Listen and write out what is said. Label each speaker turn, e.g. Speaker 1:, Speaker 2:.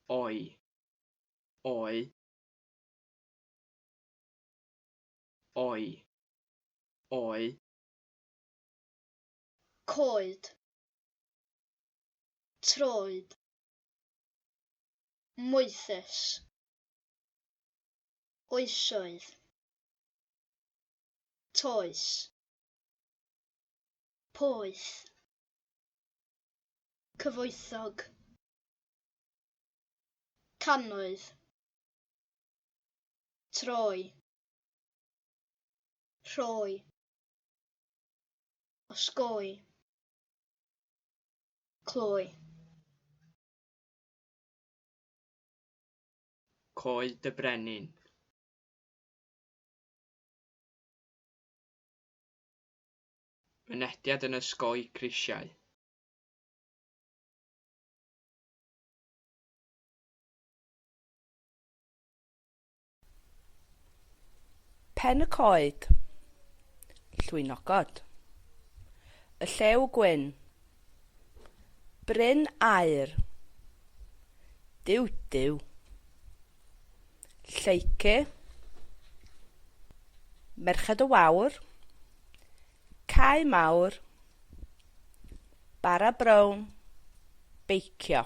Speaker 1: Oi. Oe. Oi. Oe.
Speaker 2: Coed. Troed. Moethus. Oesoedd. Toes. Poeth. Cyfoethog. Cannoedd. Troi. Rhoi. Osgoi. Cloi.
Speaker 1: Coed y Brenin. Mynediad yn osgoi grisiau.
Speaker 3: Pen y coed. Llwynogod. Y llew gwyn. Bryn aur. Duw duw. Lleucu. Merched y Wawr. Cae Mawr. Bara brown. Beicio.